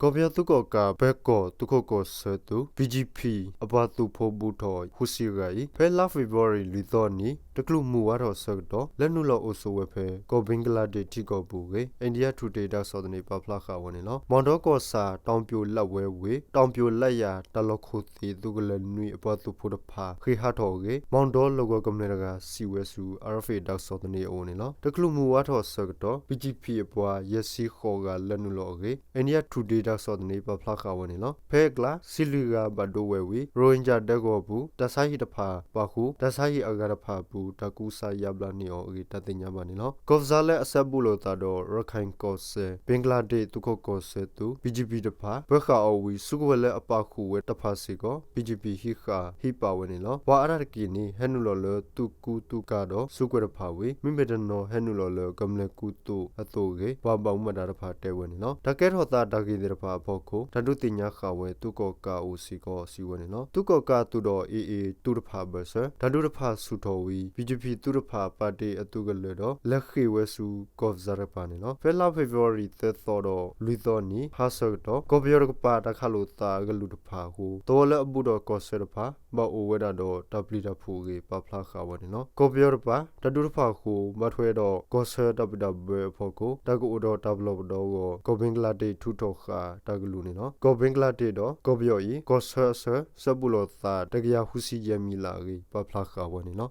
ကီၢ်ပယီၤသုးကီၣ်ကး ပၢၤကီၢ်သုးခိးကီၢ်ဆၢသုး BGP အပှၤသုးဖိဘူးထီၣ် ဃုဆံဂၤအံၤ ဖဲလါဖ့ၤဘြူၤအါရံၤ လွံၢ်သီအနံၤ တချုးမုၢ်ဝါထီၣ်ဆၢကတီၢ် လဲၤနုာ်လီၤအိၣ်ဆိးဝဲဖဲ ကီၢ်ဘ့ကလါဒ့းထံကီၢ်ပူၤအဂ့ၢ် India Today တၢ်ကစီၣ်သန့ ပာ်ဖျါဃာ်ဝဲန့ၣ်လီၤ. မီၣ်ဒီကီၢ်ဆၣ် တီၣ်ပၠိၣ်လးဝဲဝ့ၢ် တီၣ်ပၠိၣ်လးယၤ တၢ်လီၢ်ခိၣ်သ့ၣ် သုးကလၢၤနွံအပှၤသုးဖိတဖၣ် ဃ့ၢ်ဟးထီၣ်အဂ့ၢ် မီၣ်ဒီလီၢ်ကဝီၤကမျၢၢ်တဂၤ စံးဝဲဆူ RFA တၢ်ကစီၣ်သန့အအိၣ်န့ၣ်လီၤ. တချုးမုၢ်ဝါထီၣ်ဆၢကတီၢ် BGP အပှၤ ယဲၢ်ဆံဃိးဂၤ လဲၤနုာ်လီၤအဂ့ၢ် India Today တၢ်ကစီၣ်သန့ ပာ်ဖျါဃာ်ဝဲန့ၣ်လီၤ. ဖဲအကျါ စံးလွံၢ်ဂၤဘၣ်ဒိဝဲဝံၤ ရိၣ်ဟ့ကၠၣ်ဒဲကဝီၤပူၤ တၢ်ဆါဟံၣ်တဖၣ်ပာ်ဃုာ် တၢ်ဆါဟံၣ်အဂၤတဖၣ်အပူၤ တၢ်ကူစါယါဘျါန့ၢ်အီၤအဂ့ၢ် တၢ်သ့ၣ်ညါဘၣ်န့ၣ်လီၤ. ကီၢ်ပစါလၢအဆၢဘူးလိာ်သးဒီး ရခၢၣ်ကီၢ်စဲၣ် ဘ့ကလါဒ့းသုးခိးကီၢ်ဆၢသုး BGP တဖၣ် ပၢၤဃာ်အီၤဝံၤ စုကဝဲၤလၢအပာ်ဃုာ်ဝဲတဖၣ်စ့ၢ်ကီး BGP ဟံးဃာ်ဟံးပာ်ဝဲန့ၣ်လီၤ. ပှၤအါဒၣ်တက့ၢ်န့ၣ် ဟဲနုာ်လီၤလၢသုးကူသုးကၤဒီး စုကဝဲၤတဖၣ်ဝံၤ မ့မ့ၢ်တနီၤဟဲနုာ်လီၤလၢကမျၢၢ်ကူသိးအသိးအဂ့ၢ် ပှၤဘၣ်မူဘၣ်ဒါတဖၣ်တဲဝဲန့ၣ်လီၤ. တၢ်ကဲထီၣ်သးတၢ်ဂ့ၢ်သ့ၣ်တဖၣ်အဖီခိၣ် တၢ်ဒုးသ့ၣ်ညါဃာ်ဝဲ သုးကီၣ်ကးအအိၣ်စ့ၢ်ကီး စံးဝဲန့ၣ်လီၤ. သုးကီၣ်ကးအသုးဒီး AA သုးတဖၣ်အဘၢၣ်စၢၤ တၢ်ဒုးတဖၣ်ဆူၣ်ထီၣ်ဝံၤ BGP သုးတဖၣ်ပာ်တ့ၢ်အသုးကလၢၤဒီး လဲၤဃ့ၢ်ဝဲဆူ ကီၢ်ပစါတကပၤန့ၣ်လီၤ. ဖဲလါဖ့ၤဘြူၤအါရံၤ သၢသီဒီး လွံၢ်သီနံၤ ဟါဆၢကတီၢ် ကီၢ်ပယီၤတကပၤ တၢ်ခးလိာ်သးအကလုာ်တဖၣ်အဃိ သဝီလၢအဘူးဒီးကီၢ်ဆၢတဖၣ် ဘၣ်အိၣ်ဝဲဒၣ်ဒီးတၢ်ပျံၤတၢ်ဖုးအဂ့ၢ် ပာ်ဖျါဃာ်ဝဲန့ၣ်လီၤ. ကီၢ်ပယီၤတကပၤ တၢ်ဒုးတဖၣ်အဃိ ဘၣ်ထွဲဒီးကီၢ်ဆၢတၢ်ဘံၣ်တၢ်ဘၢအဖီခိၣ် တၢ်ကအိၣ်ဒီးတၢ်ပလီၢ်ပဒီအဂီၢ် ကီၢ်ဘ့ကလါဒ့းထုးထီၣ်ဃာ်တၢ်ကလုၢ်န့ၣ်လီၤ. ကီၢ်ဘ့ကလါဒ့းဒီး ကီၢ်ပယီၤအံၤ ကီၢ်ဆၢအဆၢ ဆၢဘူးလိာ်သး တကယၤဃုဆံယဲၢ်မံလးအဂ့ၢ် ပာ်ဖျါဃာ်ဝဲန့ၣ်လီ